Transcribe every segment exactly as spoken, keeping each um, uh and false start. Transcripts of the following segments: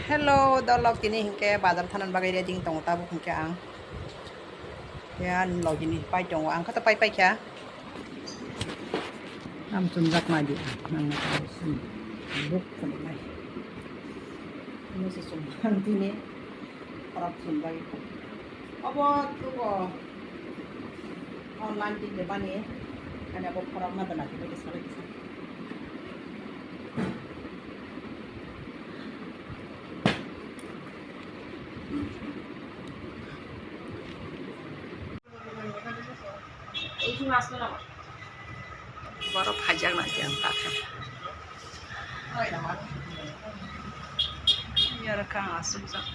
Hello, dolok, tini hinkhe bazar thanani bagwi ready wng tongo tabuk hinkhe ang. Ya, ani logi ni pai tongo, ang khe to pai pai kha. Am chumjak nai di, nang na pai sin. Buk khum nai. Ini se chum tini. Khorok chum bai. Abo tugo online tin de bani. Ani abo khorok ma dana kisa kisa. Borok phaijak nai ang ta khe. Yaro khe ang asukjak.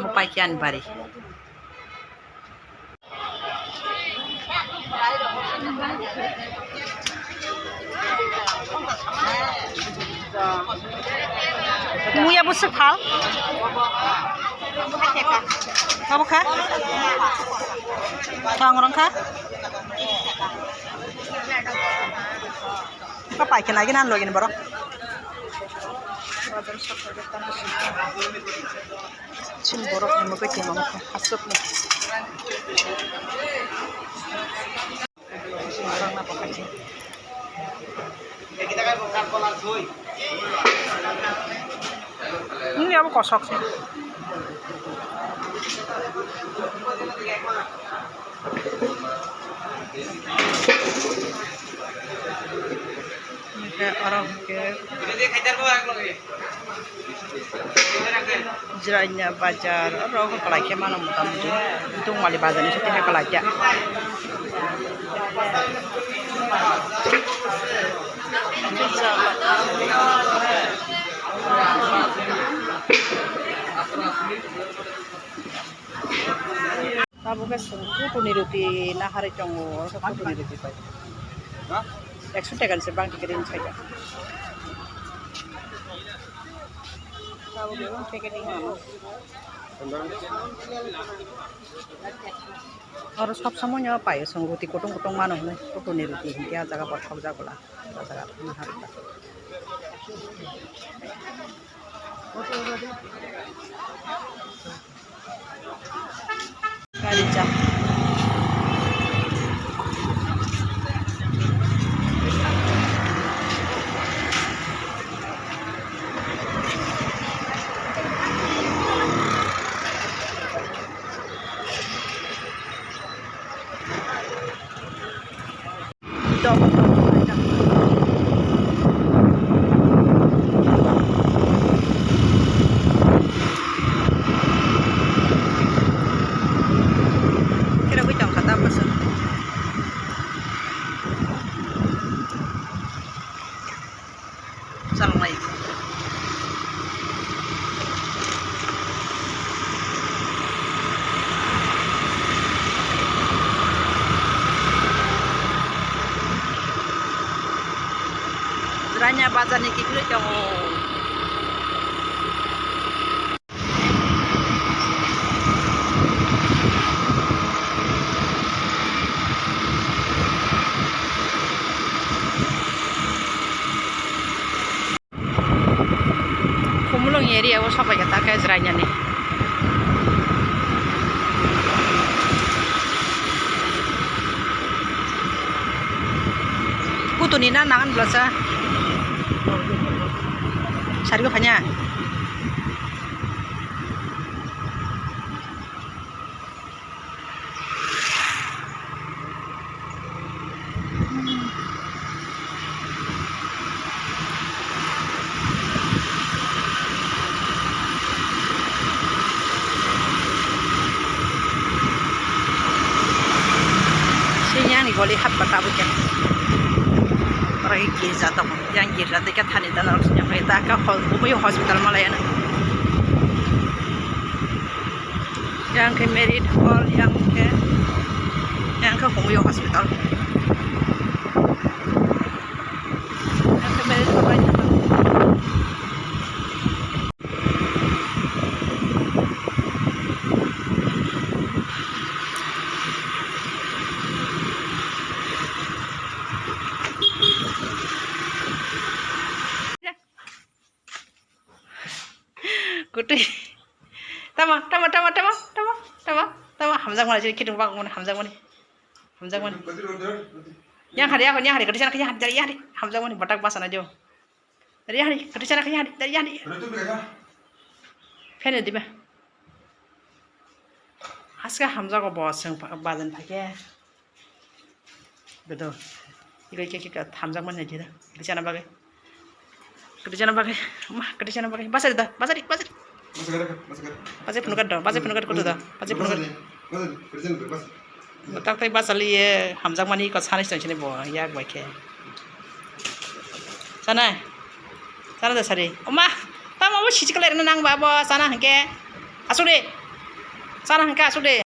Mo pai khe ani bari. Muya busu phal. Abo kha? Tang rong kha? Ka pai khe nai gina login borok. Chini borok ni mugwi tongma aswk ni. Nini abo kosok se. Hingke oro hingke Jirania bazar, oro wngkha kwlai khe mano mota muti. Tungmali bazar ni site hai kwlai khe. Tabuk khe chwng kutuni roti naharwi tongo, oro khe kutuni roti pai. Ekso taka ni se bangti kwrwi wngkha. Tabuk khe packeting. Oro sob somoi no pai o chwng roti kutung kutung mano hinwi, kutuni roti hinkhe ah jaga bothop jak bwla, ah jaga naharwi ta. Gari jam. Khe rwgwi tongkha tabukhe chwng. Chalnai. Jirania bazar ni kiphilwi tongo. Khumulwng area o sobaikha ta khe Jiraniani. Kutuni na nangan bwlasa. Sarigo phanya. Sini ani goli hat bata bukya. Oro hi girja tongo. Yang girja tei khe thani dana rok sini phai ta kha hol bumui hospital malaya na. Yang khe merit hall, yang khe, yang khe Humui hospital. Yang khe merit hall bai tongkha. Tama, tama, tama, tama, tama, tama, tama, hamjakmani, sini khitung bagmani, hamjakmani, hamjakmani. Yang hari, yang hari, yang hari, yang hari, hamjakmani, batak basa na jo. Dari yang hari, yang hari, yang hari. Fan diba. Aska hamjago bo, seng bajan phake. Bedo. Igo ike ike hamjak manya jida. Kiti chana bagai. Kiti chana bagai. Ma, kiti chana bagai. Basari da, basari, basari. Basari phunukar do, basari phunukar kutu do. Basari phunukar. Tak tai basali ye hamjak mani ko sanis tong sini bo yak bai khe. Sana. Sana da sari. Oma, tamo bo sisi kalai nang ba bo sana hangke. Asuk de. Sana hangke asuk de.